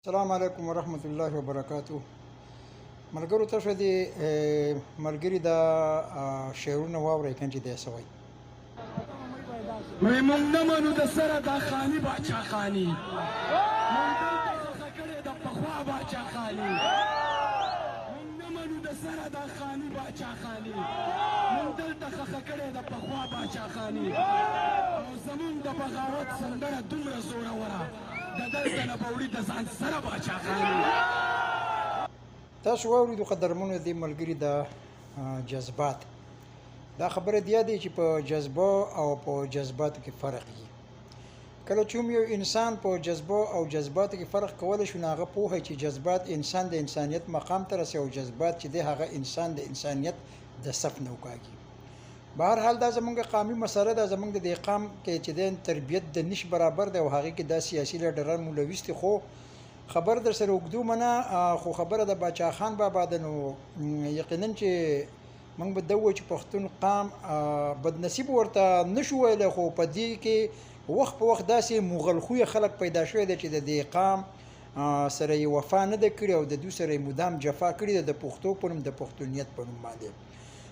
السلام علیکم ورحمت الله وبرکاتو. ملګرو تاسو دې ملګری دا شعرونه واورئ کنه چې دی څه وایي. وی مونږ نه منو د سره دا خاني باچا خاني، مونږ دلته ښخه کړې د پخوا باچا خاني، مونږ نه منو د سره دا خاني باچا خاني، مونږ دلته ښخه کړې د پخوا باچا خاني. او زمونږ د بغاوت سندره دومره زوروره د دلته نه به وړي د ځان سره باچا خاني. تاسو واورېدو قدرمنو دې ملګري دا جذبات. دا خبره دی یادې چې په جذبو او په جذباتو کې فرق وي. کله چې هم یو انسان په جذبو او جذباتو کې فرق کولی شي، نو هغه پوهه چې جذبات انسان د انسانیت مقام ته رسوي او جذبات چې دی هغه انسان د انسانیت د صف نه وکاږي. بهرحال دا زمونږ قامي مسله ده، زمونږ د دې قام کې چې دی تربیت د نش برابر دی او هغې کې دا سیاسي لیډران ملوث دي. خو خبر در سره اوږدو منه، خو خبره د باچا خان بابا ده، نو یقینا چې موږ به دا ووایو چې پښتون قام بدنصیب ورته نشو ویلی، خو په دې کې وخت په وخت داسې مغل خویه خلک پیدا شوی دی چې د دې قام سره یې وفا نه ده کړې او د دوی سره یې مدام جفا کړې ده د پښتو په نوم، د پښتونیت په نوم باندې.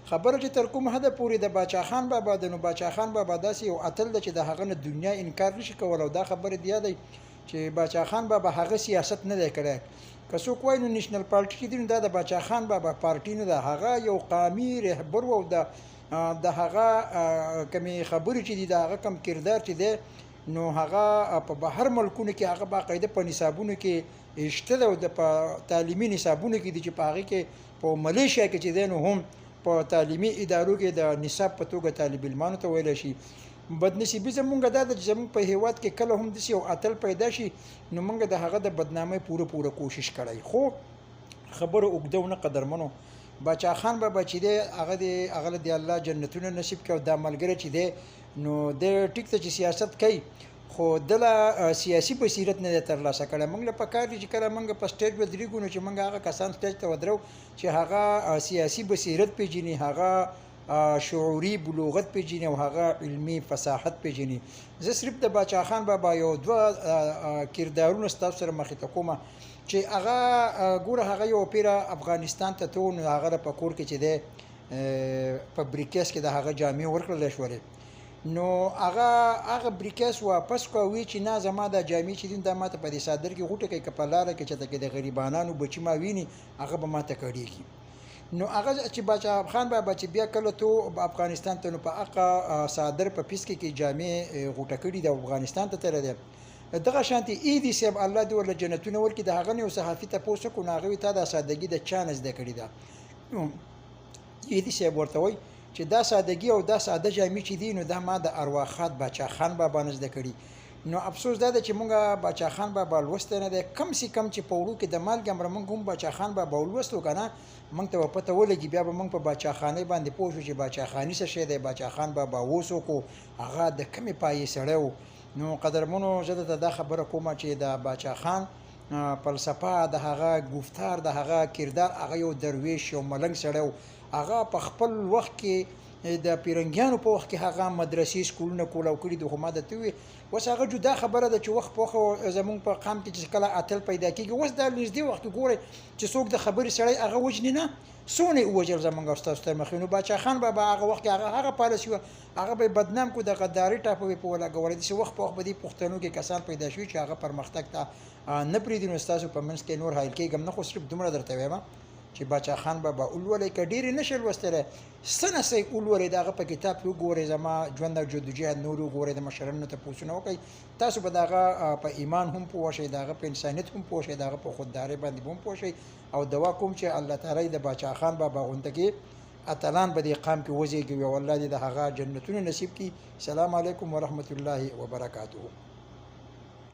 خبره چې تر کوم حده پورې د باچا خان بابا ده، نو باچا خان بابا داسې یو اتل ده چې د هغه نه دنیا انکار نشي کولی. او دا خبره دی یاده چې باچا خان بابا هغه سیاست نه دی کړی. که څوک وایي نو نېشنل پارټي چې دی، نو دا د باچا خان بابا پارټي نه ده، هغه یو قامي رهبر و او د هغه کومې خبرې چې دي، د هغه کوم کردار چې دی، نو هغه په بهر ملکونو کې هغه باقاعده په نصابونو کې شته دی او د په تعلیمي نصابونو کې دي چې په هغې کې په ملیشیا کې چې دی نو هم په تعلیمي ادارو کې د نصاب په توګه طالب علمانو ته ویلی شي. بدنصیبي زمونږ دا ده چې زمونږ په هیواد کې کله هم داسې یو اتل پیدا شي، نو مونږ د هغه د بدنامۍ پوره پوره کوشش کړی. خو خبره اوږده ونه قدرمنو، باچا خان بابا چې دی هغه دی، هغه له دې الله جنتونه نصیب کړي. او دا ملګری چې دی نو دی ټیک ته چې سیاست کوي، خو دله سیاسي بصیرت نه دی ترلاسه کړی. موږ له پکار دي چې کله موږ په سټیج ودرېږو، نو چې موږ هغه کسان سټیج ته ودرو چې هغه سیاسي بصیرت پېژني، هغه شعوري بلوغت پېژني او هغه علمي فصاحت پېژني. زه صرف د باچا خان بابا یو دوه کردارونه ستاسو سره مخې ته کومه چې هغه ګوره هغه یو پیره افغانستان ته ته نو هغه په کور کې چې دی په بریکیس کې د هغه جامې ورکړلی شولې، نو هغه بریکیس واپس کړ، وی چې نه زما دا جامې چې دي دا ماته په دې څادر کې غوټه کوي، که په لاره کې چېرته کې د غریبانانو بچي ما ویني هغه به ماته کړېږي. نو هغه چې باچا خان بابا چې بیا کله تو افغانستان ته، نو په هغه څادر په پیس کې جامې غوټه کړي د افغانستان ته تللی دی. دغه شانتې ایدي صاحب الله دې ورله جنتونه ورکړي، د هغه نه یو صحافي تپوس وکړو، نو هغه وایي تا دا سادګي د چا نه زده کړې ده؟ نو ایدي صاحب ورته وایي چې دا سادګي او دا ساده جامې چې دي نو دا ما د ارواښاد باچا خان بابا نه زده کړي. نو افسوس دا ده چې مونږ باچا خان بابا لوستی نه دی. کم سي کم چې په وړو کې د مالګې امره مونږ هم باچا خان بابا ولوستو که نه مونږ ته به پته ولګي، بیا به مونږ په باچا خانۍ باندې پوه شو چې باچا خاني څه شی دی، باچا خان بابا و څوک و، هغه د کومې پایې سړی و. نو قدرمنو زه درته دا خبره کوم چې د باچا خان فلسفه، د هغه ګفتار، د هغه کردار، هغه یو درویش یو ملنګ سړی و. هغه په خپل وخت کې د پیرنګیانو په وخت کې هغه مدرسې سکولونه کولاو کړي دي. خو ما درته وویل اوس هغه جدا خبره ده چې وخت په وخت زمونږ په قام کې چې کله اتل پیدا کېږي، اوس دا نږدې وخت کې ګورئ چې څوک د خبرې سړی هغه وژني نه، څونه یې ووژل زمونږ او ستاسو تر مخې. نو باچا خان بابا هغه وخت کې هغه پالیسي وه، هغه به یې بدنام کړو، د غداري ټاپه به یې په ولګوله. داسې وخت په وخت به دې پښتنو کې کسان پیدا شوي چې هغه پرمختګ ته نه پرېږدي. نو ستاسو په منځ کې نور حایل کېږم نه، خو صرف دومره درته وایم چې باچا خان بابا ولولئ، که ډېر یې نه شئ لوستلی څه نه څه یې ولولئ، د هغه په کتاب کې وګورئ، زما ژوند او جدوجهد نور وګورئ، د مشرانو تپوسونه وکړئ، تاسو به د هغه په ایمان هم پوه شئ، د هغه په انسانیت هم پوه شئ، د هغه په خوددارۍ باندې به هم پوه شئ. او دعا کوم چې الله تعالی د باچا خان بابا غونته کې اتلان به دې قام کې وزېږوي او الله دې د هغه جنتونه نصیب کړي. سلام علیکم ورحمت الله وبرکاته.